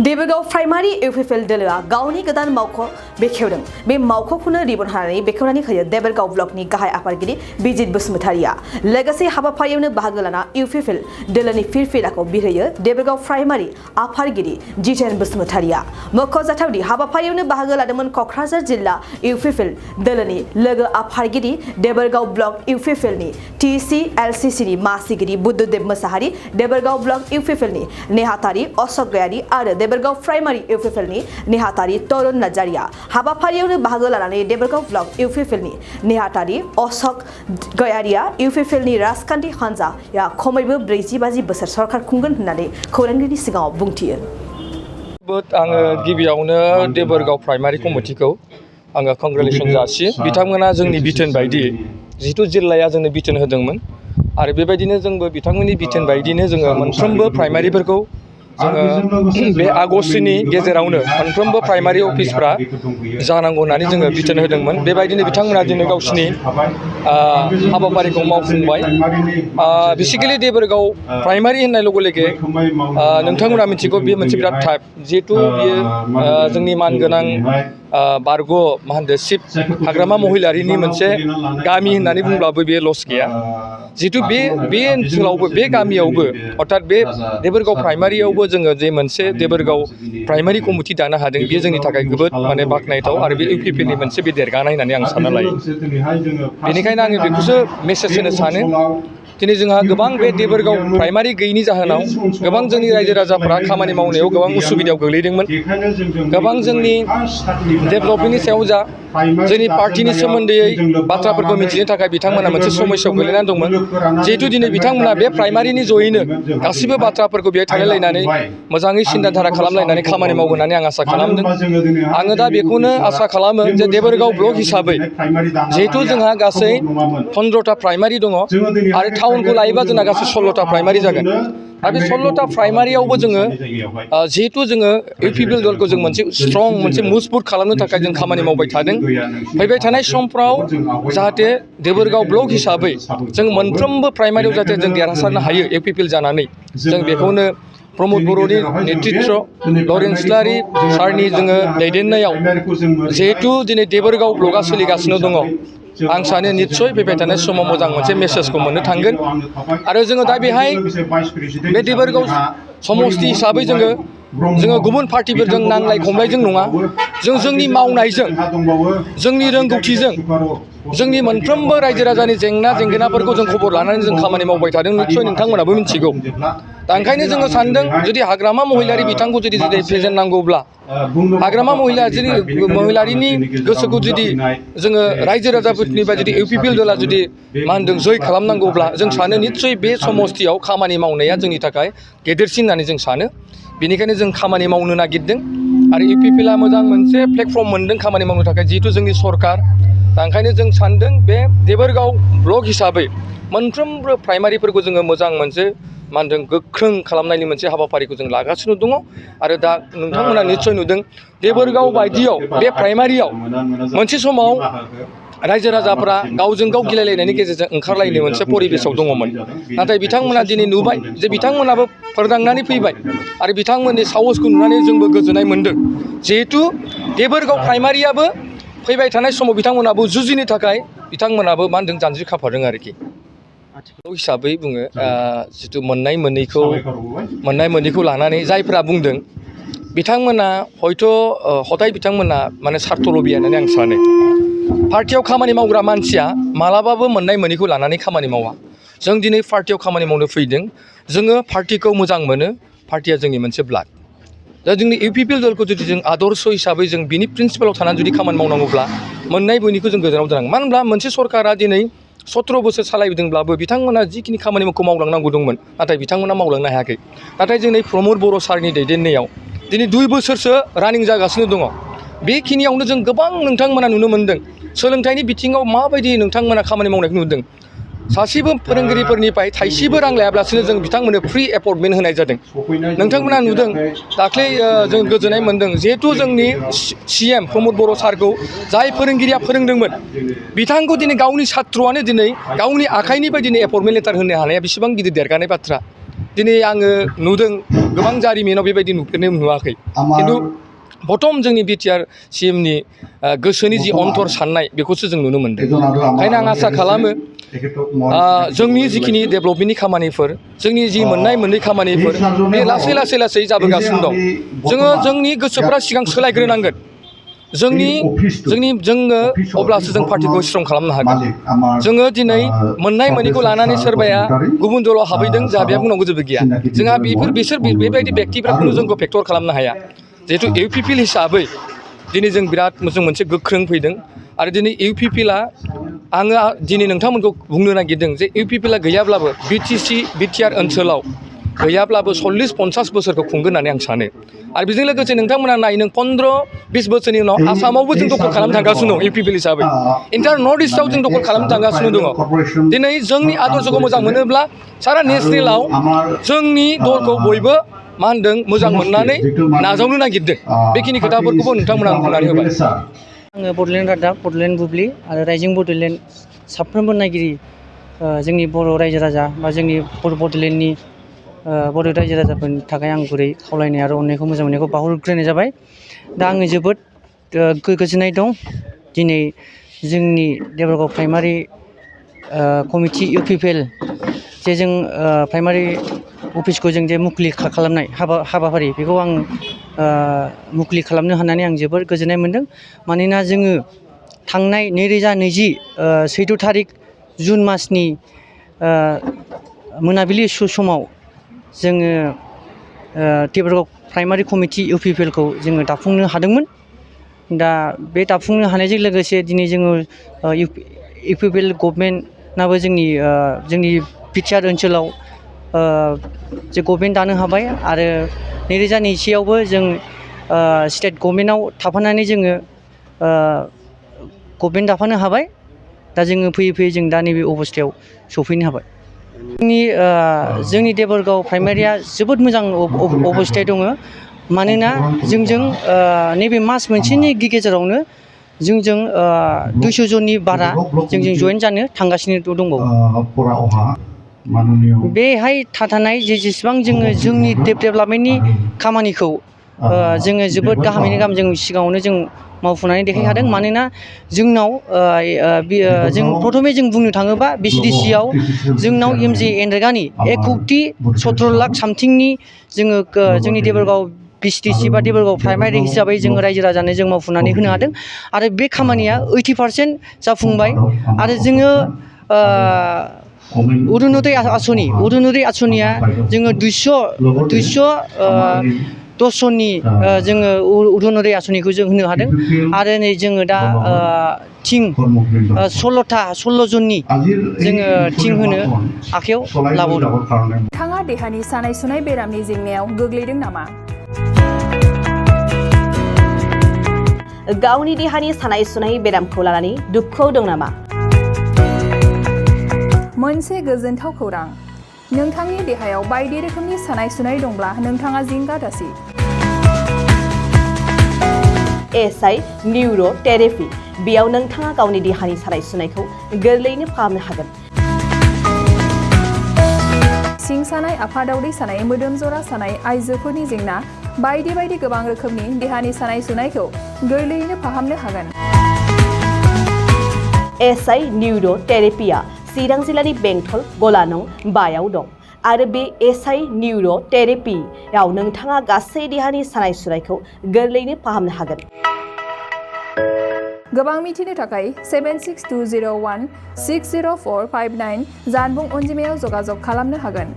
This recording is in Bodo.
देबरगाव प्राइमारि इउपिपिएल दोलोआ गावनि गोदान मावख' बेखेवदों। बे मावख'खौनो रिबन होनानै बेखेवनानै होयो देबरगाव ब्लकनि गाहाय आफादगिरि बिजित बसुमतारिया। लोगोसे हाबाफारियावनो बाहागो लाना इउपिपिएल दोलोनि फिरफिलाखौ बिरहोयो देबरगाव प्राइमारि आफादगिरि जितेन बसुमतारिया। मख'जाथावदि हाबाफारियावनो बाहागो लादोंमोन क'क्राझार जिल्ला इउपिपिएल दोलोनि लोगो आफादगिरि देबरगाव ब्लक इउपिपिएलनि TCLCCनि मासिगिरि बुद्धदेब मोसाहारि, देबरगाव ब्लक इउपिपिएलनि नेहाथारि अशोक गयारी आरो देबरगाव प्राइमारि इउपिपिएलनि नेहाथारि तरुण नार्जारिया। हाबाफारियावनो बाहागो लानानै देबरगाव ब्लक इउपिपिएलनि नेहाथारि अशोक गयारीया इउपिपिएलनि राजखान्थि हान्जाया खमैबो 40-50 बोसोर सरकार खुंगोन होननानै खौरांगिरिनि सिगाङाव बुंथियो। आङो गिबियावनो देबरगाव प्राइमारि कमिटिखौ आङो कंग्रेचुलेसन जासियो। बिथांमोना जोंनि बिथोन बायदि जिहेतु जिल्लाया जोंनो बिथोन होदोंमोन आरो बेबायदिनो जोंबो बिथांमोननि बिथोन बायदिनो जोङो मोनफ्रोमबो प्राइमारिफोरखौ जोङो बे आगस्टनि गेजेरावनो मोनफ्रोमबो प्राइमारि अफिसफ्रा जानांगौ होननानै जोङो बिथोन होदोंमोन। बेबायदिनो बिथांमोना दिनै गावसिनि हाबाफारिखौ मावफुंबाय। बेसिकेलि देबरगाव प्राइमारि होननाय लोगो लोगो नोंथांमोना मिथिगौ बे मोनसे बिराद टाइप, जिहेतु बियो जोंनि मानगोनां बारग' मा होनदो शिब हाग्रामा महिलारिनि मोनसे गामि होननानै बुंब्लाबो बे लस गैया। जिहेतु बे ओनसोलावबो बे गामियावबो अर्थात बे देबरगाव प्राइमारियावबो जोङो जे मोनसे देबरगाव प्राइमारि कमिटि दानो हादों, बेयो जोंनि थाखाय जोबोद बाख्नायथाव आरो बे इउपिपिएलनि मोनसे बे देरगानाय होननानै आं सानना लायो। बेनिखायनो आङो बेखौसो मेसेज होनो सानो। दिनै जोंहा गोबां बे देबरगाव प्राइमारि गैयैनि जाहोनाव गोबां जोंनि रायजो राजाफ्रा खामानि मावनायाव गोबां उसुबिदायाव गोग्लैदोंमोन। गोबां जोंनि डेभेलपमेन्टनि सायाव जा जोंनि पार्टिनि सोमोन्दै बाथ्राफोरखौ मिथिनो थाखाय बिथांमोना मोनसे समस्यायाव गोग्लैनानै दंमोन। जिहेतु दिनै बिथांमोना बे प्राइमारिनि जयैनो गासिबो बाथ्राफोरखौ बेहाय थालायलायनानै मोजाङै सिन्था खालामलायनानै खामानि मावगोन होननानै आं आसा खालामदों। आङो दा बेखौनो आसा खालामो जे देबरगाव ब्लक हिसाबै जिहेतु जोंहा गासै 15टा प्राइमारि दङ आरो टाउनखौ लायोबा जोंना गासै 16टा प्राइमारि जागोन। दा बे 16टा प्राइमारियावबो जोङो जिहेतु जोङो इउपिपिएल दलखौ जों मोनसे स्ट्रं मोनसे मजबुत खालामनो थाखाय जों खामानि मावबाय थादों। फैबाय थानाय समफ्राव जाहाथे देबरगाव ब्लक हिसाबै जों मोनफ्रोमबो प्राइमारियाव जाहाथे जों देरहासारनो हायो इउपिपिएल जानानै, जों बेखौनो प्रमद बर'नि नेतृत्व लरेन्स इस्लारि सारनि जोङो दैदेननायाव जिहेतु दिनै देबरगाव ब्लकआ सोलिगासिनो दङ, आं सानो निस्सय फैबाय थानाय समाव मोजां मोनसे मेसेजखौ मोननो थांगोन। आरो जोङो दा बेहाय बे देबरगाव समस्ति हिसाबै जोङो गुबुन पार्टिफोरजों नांलाय खमलायजों नङा, जों जोंनि मावनायजों जोंनि रोंगौथिजों जोंनि मोनफ्रोमबो रायजो राजानि जेंना जेंगोनाफोरखौ जों खबर लानानै जों खामानि मावबाय थादों। निस्सय नोंथांमोनाबो मिथिगौ। दा ओंखायनो जोङो सानदों जुदि हाग्रामा महिलारि बिथांखौ जुदि रिप्रेजेन्ट नांगौब्ला हाग्रामा महिलारिनि गोसोखौ जुदि जोङो रायजो राजाफोरनिफ्राय जुदि इउपिपिएल दला जुदि मा होनदों जय खालामनांगौब्ला जों सानो निस्सय बे समस्तियाव खामानि मावनाया जोंनि थाखाय गेदेरसिन होननानै जों सानो। बेनिखायनो जों खामानि मावनो नागिरदों आरो इउपिपिएलआ मोजां मोनसे प्लेटफर्म मोनदों खामानि मावनो थाखाय, जिहेतु जोंनि सरकार। दा ओंखायनो जों सानदों बे देबरगाव ब्लक हिसाबै मोनफ्रोमबो प्राइमारिफोरखौ जोङो मोजां मोनसे मा होनदों गोख्रों खालामनायनि मोनसे हाबाफारिखौ जों लागासिनो दङ। आरो दा नोंथांमोना निस्सय नुदों देबरगाव बायदियाव बे प्राइमारियाव मोनसे समाव रायजो राजाफ्रा गावजों गाव गिलायलायनायनि गेजेरजों ओंखारलायनो मोनसे परिबेसाव दङमोन। नाथाय बिथांमोना दिनै नुबाय जे बिथांमोनाबो फोरदांनानै फैबाय आरो बिथांमोननि साहसखौ नुनानै जोंबो गोजोननाय मोनदों। जिहेतु देबरगाव प्राइमारियाबो फैबाय थानाय समाव बिथांमोनाबो जुजिनो थाखाय बिथांमोनाबो मा होनदों जानजि खाफादों आरोखि। हिसाबै बुङो जिथु मोननाय मोननैखौ लानानै जायफ्रा बुंदों बिथांमोना हयथ' हदाय बिथांमोना माने सार्थ लबिया होननानै आं सानो। पार्टियाव खामानि मावग्रा मानसिया मालाबाबो मोननाय मोनैखौ लानानै खामानि मावा। जों दिनै पार्टियाव खामानि मावनो फैदों, जोङो पार्टिखौ मोजां मोनो, पार्टिया जोंनि मोनसे ब्लाड। दा जोंनि इउपिपिएल दलखौ जुदि जों आदर्श हिसाबै जों बिनि प्रिन्सिपालाव थानानै जुदि खामानि मावनांगौब्ला मोननाय बयनिखौ जों गोजानाव दोननांगोन। मानो होनब्ला मोनसे सरकारा दिनै 17 बोसोर सालायदोंब्लाबो बिथांमोना जिखिनि खामानिखौ मावलांनांगौ दंमोन नाथाय बिथांमोना मावलांनो हायाखै। नाथाय जोंनि प्रमद बर' सारनि दैदेननायाव दिनै 2 बोसोरसो रानिं जागासिनो दङ। बेखिनियावनो जों गोबां नोंथांमोना नुनो मोन्दों सोलोंथाइनि बिथिङाव माबायदि नोंथांमोना खामानि मावनायखौ नुदों। सासेबो फोरोंगिरिफोरनिफ्राय थाइसेबो रां लायाब्लासिनो जों बिथांमोननो फ्रि एपइन्टमेन्ट होनाय जादों। नोंथांमोना नुदों दाख्लै जों गोजोननाय मोन्दों जिहेथु जोंनि CM प्रमद बर' सारखौ जाय फोरोंगिरिया फोरोंदोंमोन बिथांखौ दिनै गावनि सात्रआनो दिनै गावनि आखाइनिफ्राय दिनै एपइन्टमेन्ट लेटार होनो हानाया बेसेबां गिदिर देरगानाय बाथ्रा। दिनै आङो नुदों गोबां जारिमिनाव बेबायदि नुवाखै खिन्थु प्रथम जोंनि बिटिआर सिएमनि गोसोनि जि अन्तर साननाय बेखौसो जों नुनो मोन्दों ओंखायनो आं आसा खालामो जोंनि जिखिनि डेभेलपमेन्टनि खामानिफोर जोंनि जि मोननै खामानिफोर बे लासै जाबोगासिनो दं जोंनि गोसोफ्रा सिगां सोलायग्रोनांगोन जोङो अब्लासो जों पार्टिखौ स्ट्रं खालामनो हागोन जोङो दिनै मोननैखौ लानानै सोरबाया गुबुन दलाव हाबैदों जोंहा बेहा बुंनांगौ जेबो गैया जोंहा बिसोर बेबायदि बेक्तिफोरखौनो जोंखौ फेक्टर खालामनो हाया जिहेतु इउपिपिएल हिसाबै दिनै जों बिराद जों मोनसे गोख्रों फैदों आरो दिनै इउपिपिएलआ आङो दिनै नोंथांमोनखौ बुंनो नागिरदों जे इउपिपिएलआ गैयाब्लाबो बिटिआर ओनसोलाव गैयाब्लाबो 40-50 बोसोरखौ खुंगोन होननानै आं सानो आरो बेजों लोगोसे नोंथांमोना नाय नों 15-20 बोसोरनि उनाव आसामावबो जों दखल खालामनो थांगासिनो दं इउपिपिएल हिसाबै इन्टार नर्थ इस्टआव जों दखल खालामनो थांगासिनो दङ दिनै जोंनि आदर्शखौ मोजां मोनोब्ला सारा नेसनेलाव जोंनि दलखौ बयबो मा होनदों मोजां मोननानै नाजावनो नागिरदों बेखिनि खोथाफोरखौबो नोंथांमोना बुंनानै होबाय आङो बड'लेण्ड रादाब बड'लेण्ड बुब्लि आरो राइजिं बड'लेण्ड साफ्रोमबो नायगिरि जोंनि बर' रायजो राजा बा जोंनि बड'लेण्डनि बर' रायजो राजाफोरनि थाखाय आं गुरै खावलायनाय आरो अननायखौ मोजां मोननायखौ बावहरग्रोनाय जाबाय दा आङो जोबोद गोजोननाय दं दिनै जोंनि देबरगाव प्राइमारि कमिटि इउपिपिएल जे जों प्राइमारि अफिसखौ जों जे मुखुलि खालामनाय हाबाफारि बेखौ आं मुखुलि खालामनो हानानै आं जोबोद गोजोननाय मोन्दों मानोना जोङो थांनाय 2020 सैद' थारिख जुन मासनि मोनाबिलि समाव जोङो देबरगाव प्राइमारि कमिटि इउपिपिएलखौ जोङो दाफुंनो हादोंमोन दा बे दाफुंनो हानायजों लोगोसे दिनै जोङो इउपिपिएल गभर्नमेन्टआबो जोंनि बिटिआर ओनसोलाव जे गभर्नमेन्ट दानो हाबाय आरो 2021आवबो जों स्टेट गभर्नमेन्टआव थाफानानै जोङो गभर्नमेन्ट दाफानो हाबाय दा जोङो फैयै जों दा नैबे अबस्थायाव सफैनो हाबाय जोंनि देबरगाव प्राइमारिया जोबोद मोजां अबस्थायाव दङ मानोना जोंजों नैबे मास मोनसेनि गेजेरावनो जोंजों 200 जननि बारा जोंजों जइन जानो थांगासिनो दंबावो बेहाय थानाय जेसेबां जोङो जोंनि डेभेलपमेन्टनि खामानिखौ जोङो जोबोद गाहामैनो गाहाम जों सिगाङावनो जों मावफुंनानै देखायखादों मानोना जोंनाव जों प्रथमे जों बुंनो थाङोबा बिसिडिसिआव जोंनाव एमजेएनरेगानि 1,17 लाख सामथिंनि जोङो जोंनि देबरगाव बिसिडिसि बा देबरगाव प्राइमारि हिसाबै जोङो रायजो राजानो जों मावफुंनानै होनो हादों आरो बे खामानिया 80% जाफुंबाय आरो जोङो अरुनदय आसनिया जोङो 210 जननि जोङो अरुनदय आसनिखौ जों होनो हादों आरो नै जोङो दा 16 जननि जोङो थिं होनो आखायाव लाबावदों। नोंथाङा देहानि सानाय सुनाय बेरामनि जेंनायाव गोग्लैदों नामा? गावनि देहानि सानाय सुनाय बेरामखौ लानानै दुखुआव दं नामा? मोनसे गोजोनथाव खौरां, नोंथांनि देहायाव बायदि रोखोमनि सानाय सुनाय दंब्ला नोंथाङा जिंगा दासि। एसआइ निउर' थेरापि बेयाव नोंथाङा गावनि देहानि सानाय सुनायखौ गोरलैयैनो फाहामनो हागोन। सिं सानाय, आफादावदै सानाय, मोदोम जरा सानाय, आइजोफोरनि जेंना बायदि गोबां रोखोमनि देहानि सानाय सुनायखौ गोरलैयैनो फाहामनो हागोन। एसआइ निउर' थेरापिया चिरां जिल्लानि बेंटल गलानं बायाव दं आरो बे एसआइ निउर' थेरापियाव नोंथाङा गासै देहानि सानाय सुनायखौ गोरलैयैनो फाहामनो हागोन। गोबां मिथिनो थाखाय 7620160459 जानबुं अनजिमायाव जगाजग खालामनो हागोन।